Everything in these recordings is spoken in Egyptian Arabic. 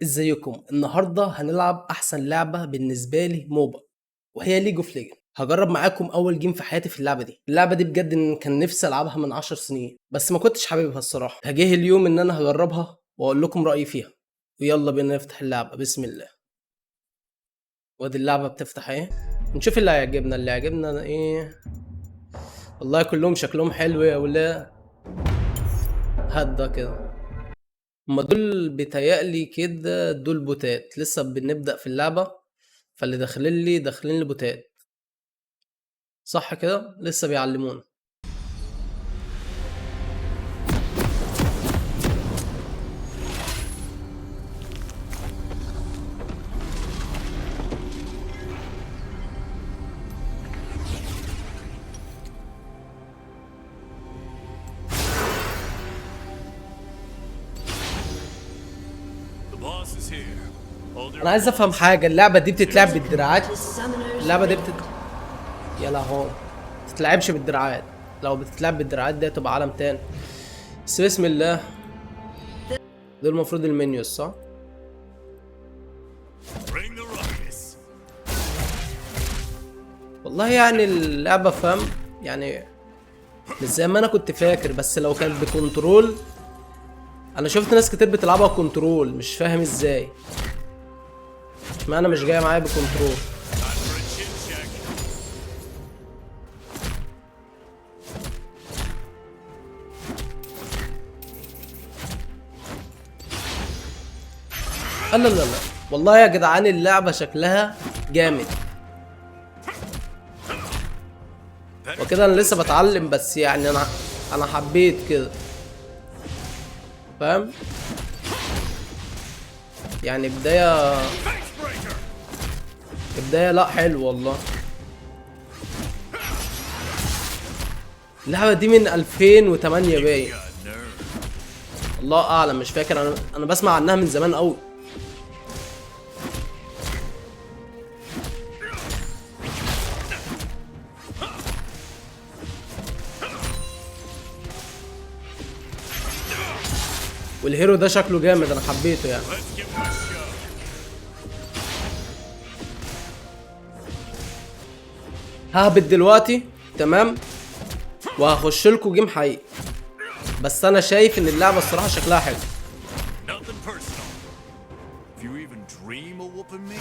ازيكم؟ النهارده هنلعب احسن لعبه بالنسبة لي MOBA، وهي League of Legends. هجرب معاكم اول game في حياتي في اللعبة دي. اللعبة دي بجد إن كان نفسي العبها من 10 سنين، بس ما كنتش حاببها الصراحة. هجيه اليوم ان انا هجربها واقول لكم رايي فيها. ويلا بينا نفتح اللعبة، بسم الله. وادي اللعبة بتفتح ايه، نشوف اللي هيعجبنا. اللي هيعجبنا ايه؟ والله كلهم شكلهم حلو يا ولاد. هات ده كده. هما دول بيتهيألي كده دول بوتات، لسه بنبدأ في اللعبة، فاللي داخلين لي بوتات، صح كده؟ لسه بيعلمونا. The boss is here. Hold your انا عايز افهم حاجة، اللعبة دي بتتلعب بالدراعات؟ Summoner's اللعبة دي Rift. يا لهوي، بتتلعبش بالدراعات. لو بتتلعب بالدراعات دي هتبقى عالم تاني. بس بسم الله، دول المفروض ال minions صح؟ Bring the ruckus. والله اللعبة فاهم مش زي ما انا كنت فاكر، بس لو كانت ب control، انا شفت ناس كتير بتلعبها control، مش فاهم ازاي. اشمعنى مش جاية معايا ب control؟ Time for a chin check. لا لا لا والله يا جدعان اللعبة شكلها جامد. وكده انا لسه بتعلم، بس انا حبيت كده، فاهم؟ بداية لا حلو والله. اللعبة دي من 2008 باين، الله اعلم، مش فاكر. انا بسمع عنها من زمان قوي. وال hero ده شكله جامد، انا حبيته. Let's give him a show. ههبط دلوقتي تمام، وهخش لكم game حقيقي. بس انا شايف ان اللعبة الصراحة شكلها حلو. Nothing personal. If you even dream of whooping me,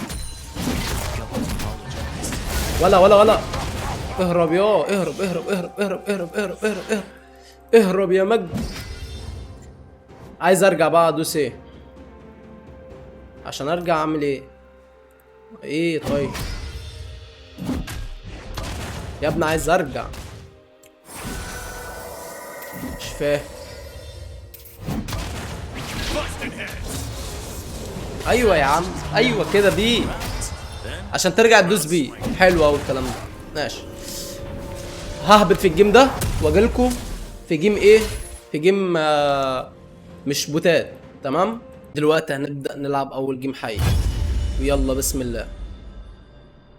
go apologize. ولا ولا ولا، اهرب يا، اهرب اهرب اهرب اهرب اهرب اهرب اهرب اهرب اهرب يا مجد. عايز ارجع بقى، ادوس ايه عشان ارجع؟ اعمل ايه؟ ايه طيب يا ابني، عايز ارجع، مش فاهم. ايوه يا عم، ايوه كده B عشان ترجع تدوس B. حلو قوي الكلام ده، ماشي. ههبط في ال game ده واجيلكوا في game ايه؟ في game، مش بوتات. تمام، دلوقتي هنبدأ نلعب أول game حقيقي، ويلا بسم الله.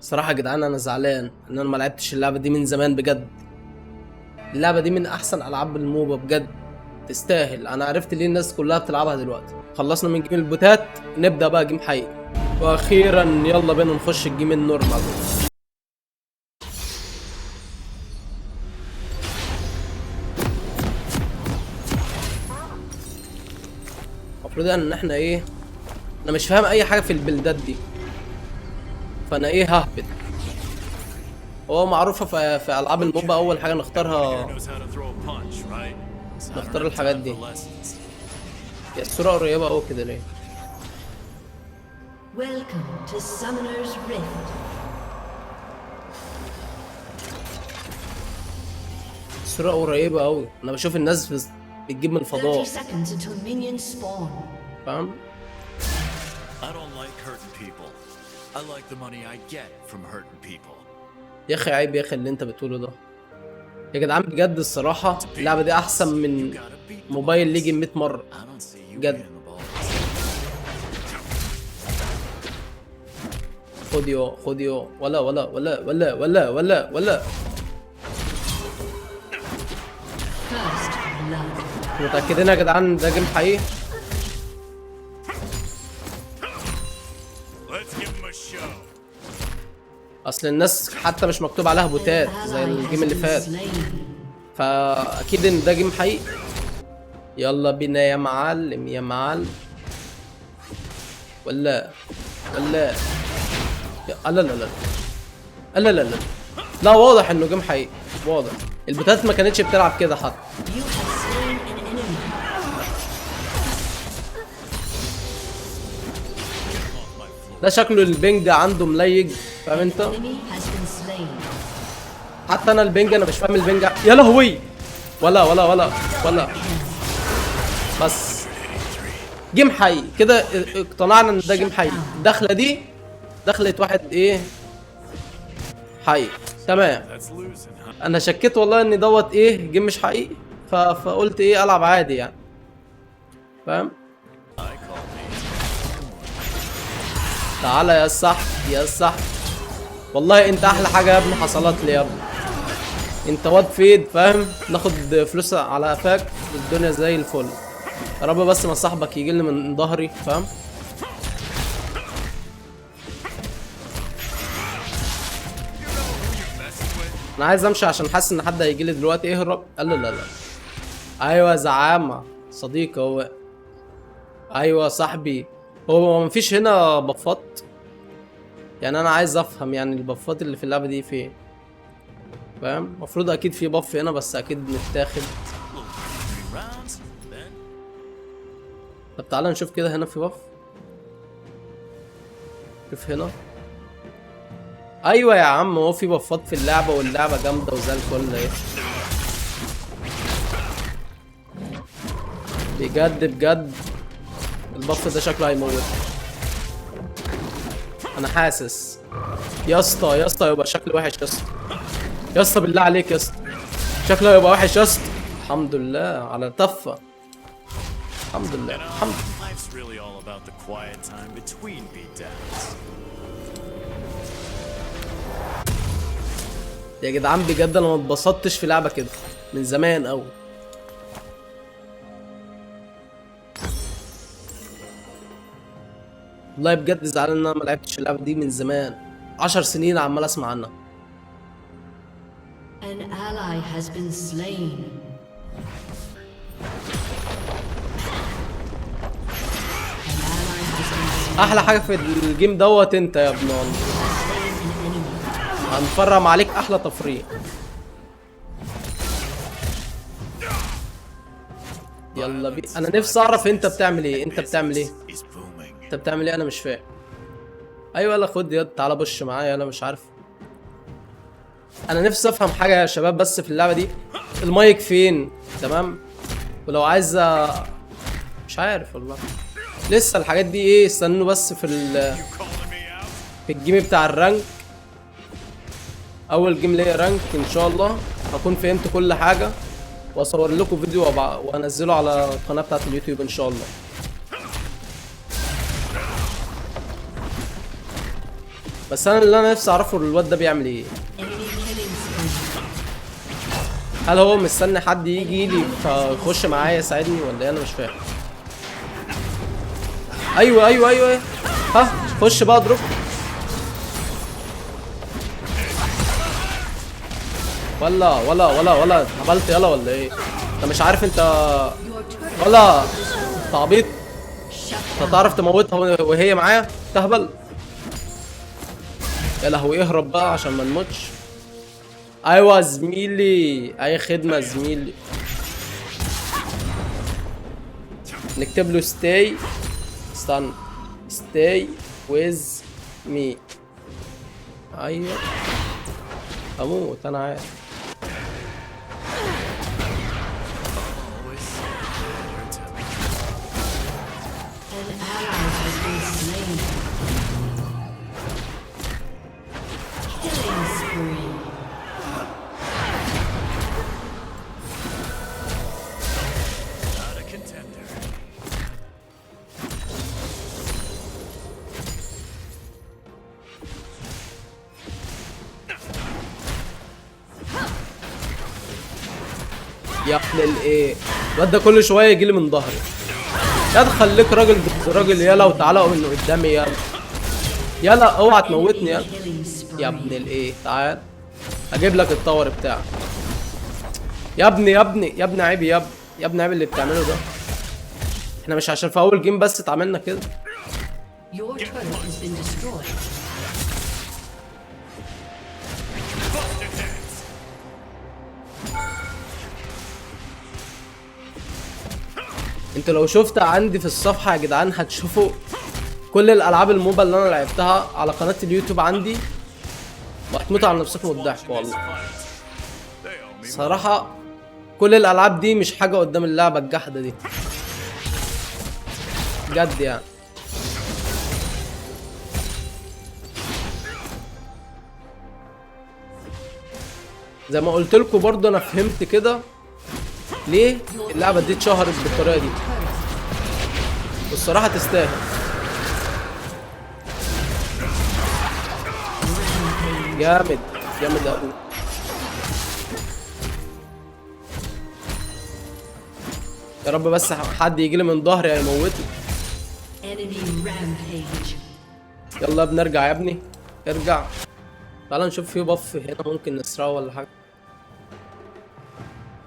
صراحة يا جدعان أنا زعلان إن أنا ما لعبتش اللعبة دي من زمان بجد. اللعبة دي من أحسن ألعاب ال MOBA بجد، تستاهل. أنا عرفت ليه الناس كلها بتلعبها دلوقتي. خلصنا من game البوتات، نبدأ بقى game حقيقي. وأخيرا يلا بينا نخش ال game ال normal. المفروض ان احنا ايه؟ انا مش فاهم اي حاجة في البلدات دي، فانا ايه ههبط. هو معروفة في العاب ال MOBA اول حاجة نختار الحاجات دي. يا الصورة قريبه قوي كده ليه؟ Welcome to Summoner's Rift. الصورة قريبه قوي، انا بشوف الناس بتجيب من الفضاء. 30 seconds until minions spawn. فاهم؟ I don't like hurting people. I like the money I get from hurting people. يا اخي عيب يا اخي اللي انت بتقوله ده يا جدعان، بجد الصراحة اللعبة دي احسن من Mobile Legends 100 مرة I don't see you بجد. being the boss. خد يو، خد يو، ولا ولا ولا ولا ولا ولا ولا. First blood. متأكدين يا جدعان ده game حقيقي؟ Let's give 'em a show. اصل الناس حتى مش مكتوب عليها An بوتات زي ally ال game has اللي been فات، slain. فاكيد ان ده game حقيقي. يلا بينا يا معلم يا معلم. ولا ولا لا لا لا لا لا لا لا لا، واضح انه game حقيقي، واضح. البوتات ما كانتش بتلعب كده حتى. You have slain an enemy. ده شكله ال ping عنده مليج، فاهم انت؟ Enemy has been slain. حتى انا ال ping، انا مش فاهم ال ping. يا لهوي، ولا ولا ولا ولا، بس game حقيقي كده. اقتنعنا ان ده game حقيقي. الدخلة دي دخلة واحد ايه حقيقي، تمام. That's losing, huh? انا شكيت والله ان دوت ايه game مش حقيقي، فقلت ايه العب عادي يعني، فاهم؟ I call me. تعالى يا صح يا صح، والله انت احلى حاجة يا ابني حصلت لي يا ابني. انت واد فيد، فاهم؟ ناخد فلوس على قفاك والدنيا زي الفل. يا رب بس ما صاحبك يجي لي من ظهري، فاهم؟ انا عايز امشي عشان حاسس ان حد هيجي لي دلوقتي. اهرب. قال لا لا لا. ايوه يا زعامه، صديق هو. ايوه صاحبي. هو مفيش هنا بفات يعني؟ انا عايز افهم يعني البفات اللي في اللعبة دي فين، فاهم؟ المفروض اكيد في buff هنا، بس اكيد متاخد. Three rounds, then طب تعالى نشوف كده هنا في buff. شوف هنا. ايوه يا عم، هو في بفات في اللعبة، واللعبة جامدة وزي الفل اهي. بجد بجد ال buff ده شكله هيموت، انا حاسس يا اسطى. يا اسطى يبقى شكله وحش يا اسطى. يا اسطى بالله عليك يا اسطى، شكله هيبقى وحش يا اسطى. الحمد لله على تفه، الحمد لله الحمد لله. Life's really all about the quiet time between beatdowns. يا جدعان بجد انا ما اتبسطتش في لعبه كده من زمان قوي. والله بجد زعلان ان انا ما لعبتش اللعبة دي من زمان، 10 سنين عمال اسمع عنها. An ally has been slain. An ally has been slain. احلى حاجة في ال game دوت انت يا ابن الله. Slain an enemy. هنفرم عليك احلى تفريق. يلا بي. انا نفسي اعرف انت بتعمل ايه، انت بتعمل ايه، Is booming. انت بتعمل ايه، انا مش فاهم. ايوه يلا خد يد، تعالى بش معايا. انا مش عارف، انا نفسي افهم حاجة يا شباب بس في اللعبة دي، المايك فين؟ تمام، ولو عايز مش عارف والله لسه الحاجات دي ايه. استنوا بس You calling me out? في ال game بتاع ال rank، اول game ليا rank ان شاء الله هكون فهمت كل حاجة، واصور لكم فيديو وانزله على القناة بتاعت اليوتيوب ان شاء الله. بس انا اللي انا نفسي اعرفه الواد ده بيعمل ايه. هل هو مستني حد يجي لي فيخش معايا يساعدني ولا ايه؟ انا مش فاهم. ايوه ايوه ايوه، أيوة. ها خش بقى اضرب. ولا ولا ولا ولا اتهبلت يلا ولا ايه؟ انت مش عارف انت ولا انت عبيط؟ انت تعرف تموتها وهي معايا؟ تهبل يا لهوي. اهرب بقى عشان ما نموتش. ايوه زميلي، اي خدمة زميلي. نكتب له stay، استنى، stay with me. ايوه اموت انا عارف. Always better to An ally has been slain. Killing spree. Not a contender. يا ابن الايه، الواد ده كل شوية يجي لي من ظهري. يا خليك راجل راجل يلا، وتعالى من قدامي يلا. يلا اوعى تموتني يلا. Killing spree. يا ابن الايه، تعال اجيب لك ال tower بتاعك يا ابني يا ابني يا ابني، عيب يا ابني يا ابني، عيب اللي بتعمله ده. احنا مش عشان في اول game بس اتعاملنا كده. Your turret has been destroyed. Busted heads. انتوا لو شفت عندي في الصفحة يا جدعان هتشوفوا كل الالعاب ال MOBA اللي انا لعبتها على قناة اليوتيوب عندي، وهتموتوا على نفسكم الضحك والله. This fight. They owe me صراحة كل الالعاب دي مش حاجة قدام اللعبة الجحدة دي بجد يعني. زي ما قلت لكم برضه انا فهمت كده ليه اللعبة دي اتشهرت بالطريقة دي، والصراحة تستاهل. جامد جامد قوي. يا رب بس حد يجي لي من ظهري هيموتني. Enemy rampage. يلا يا ابني ارجع يا ابني ارجع. تعال نشوف في buff هنا ممكن نسرقه ولا حاجة.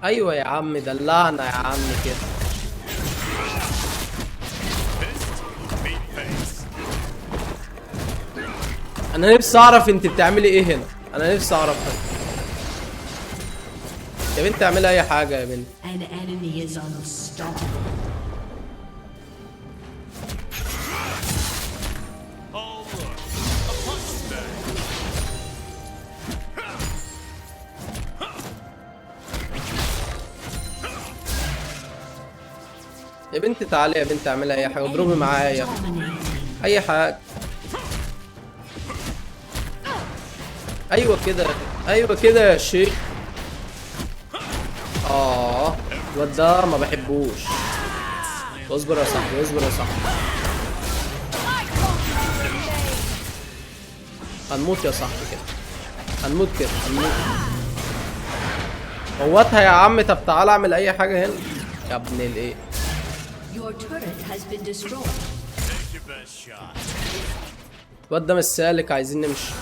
ايوه يا عم دلعنا يا عم كده. Fist, meat face. انا نفسي اعرف انت بتعملي ايه هنا، انا نفسي اعرف هنا. يا بنت اعملي اي حاجة يا بنت. An enemy is unstoppable. Oh look, a punching bag. يا بنت تعالي يا بنت اعملي اي حاجة، اضربي معايا Dominating. اي حاجة. ايوه كده، ايوه كده يا شيخ. الواد ده ما بحبوش. اصبر يا صاحبي، اصبر يا صاحبي، هنموت يا صاحبي كده، هنموت كده، هنموت. موتها يا عم. طب تعالى اعمل اي حاجة هنا يا ابن الايه. Your turret has been destroyed. Take your best shot. الواد ده مش سالك، عايزين نمشي.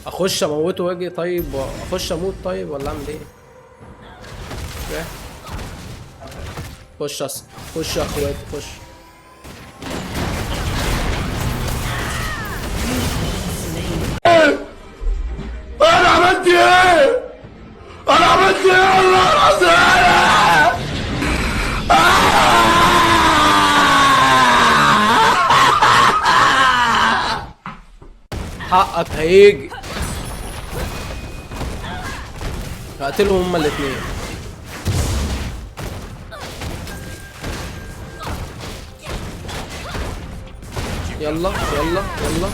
اخش اموته واجي طيب، اخش اموت طيب ولا اعمل ايه؟ إيه؟ خش خش يا اخواتي خش. انا عملت ايه؟ انا عملت ايه والله العظيم؟ حقك هيجي. هقتلهم هما الاتنين. يلا يلا يلا.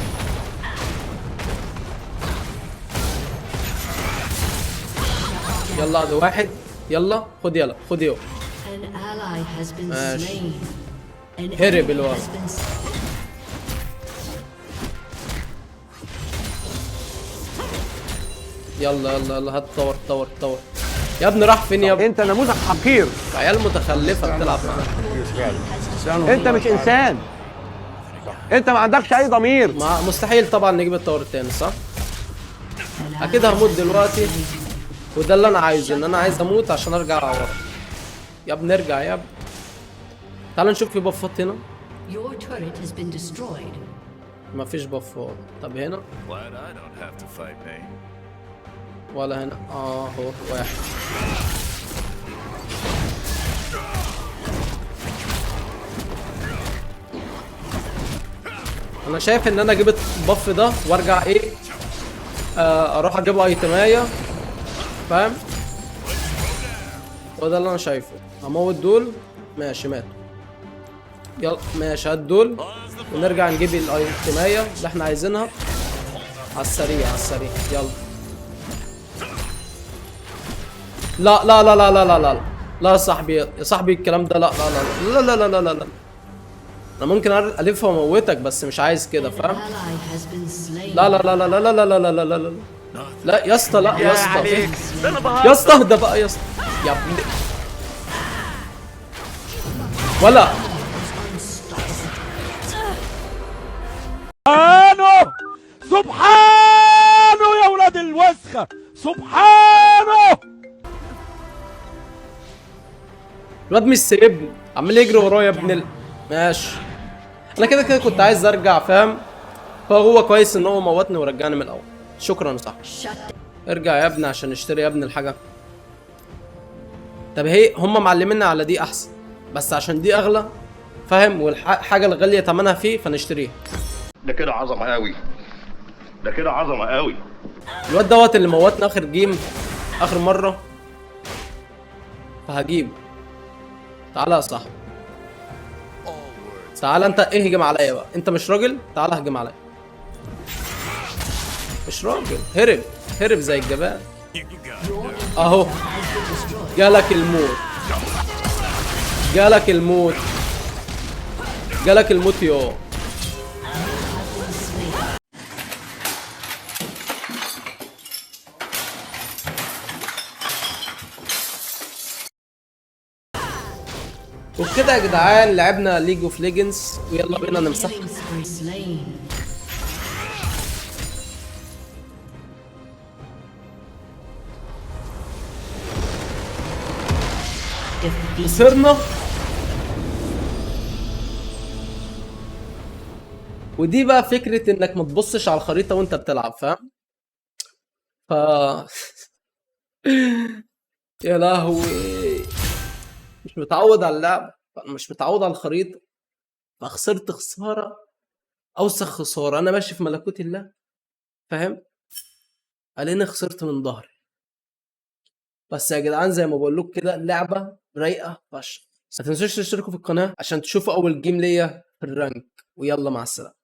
يلا ده واحد. يلا خد، يلا خد يلا. An ally has been ماشي. slain. An هرب enemy الواد. has been يلا يلا يلا، هات tower tower tower. يا ابني راح فين يا ابني؟ انت نموذج حقير، عيال متخلفة بتلعب معانا. انت مش انسان، انت ما عندكش اي ضمير. ما مستحيل طبعا نجيب ال tower التاني صح؟ اكيد هموت دلوقتي، وده اللي انا عايزه، ان انا عايز اموت عشان ارجع ورا. يا ابني ارجع يا ابني. تعال نشوف في buff ات هنا. Your turret has been destroyed. مفيش buff ات. طب هنا؟ Glad I don't have to fight me. ولا هنا. هو واحد. انا شايف ان انا اجيب ال buff ده وارجع ايه، اروح اجيب item ايه، فاهم؟ هو ده اللي انا شايفه. هموت دول، ماشي ماتوا. يلا ماشي هات دول ونرجع نجيب ال item ايه اللي احنا عايزينها على السريع، على السريع. يلا. لا لا لا لا لا لا لا لا يا صاحبي، يا صاحبي الكلام ده لا لا لا لا لا لا لا لا. انا ممكن الف واموتك بس مش عايز كده، فاهم؟ لا لا لا لا لا لا لا لا لا لا لا لا يا اسطى، لا يا اسطى، يا اسطى اهدى بقى يا اسطى يا ابني. ولا سبحانه. الواد مش سايبني، عمال يجري ورايا يا ابن ماشي. انا كده كده كنت عايز ارجع، فاهم؟ فهو كويس ان هو موتني ورجعني من الاول. شكرا يا صاحبي. ارجع يا ابني عشان نشتري يا ابني الحاجة. طب هي هم معلميننا على دي احسن، بس عشان دي اغلى، فاهم؟ والحاجة الغالية تمنها فيه فنشتريها. ده كده عظمه قوي، ده كده عظمه قوي. الواد دوت اللي موتنا اخر game اخر مرة، فهجيبه. تعالى يا صاحبي، تعالى انت اهجم عليا بقى، انت مش راجل، تعالى اهجم عليا. مش راجل، هرب هرب زي الجبان. اهو جالك الموت، جالك الموت، جالك الموت يا. وبكده يا جدعان لعبنا League of Legends، ويلا بينا نمسحها. Killing spree slain. Defeat. خسرنا، ودي بقى فكرة انك ما تبصش على الخريطة وانت بتلعب، فاهم؟ ف يا لهوي، مش متعود على اللعب، مش متعود على الخريطة، فخسرت خسارة أوسخ خسارة. أنا ماشي في ملكوت الله، فاهم؟ قاليني خسرت من ظهري. بس يا جدعان زي ما بقول لكم كده، لعبة رايقة فشخ. ما تنسوش تشتركوا في القناة عشان تشوفوا أول game ليا في ال rank، ويلا مع السلامة.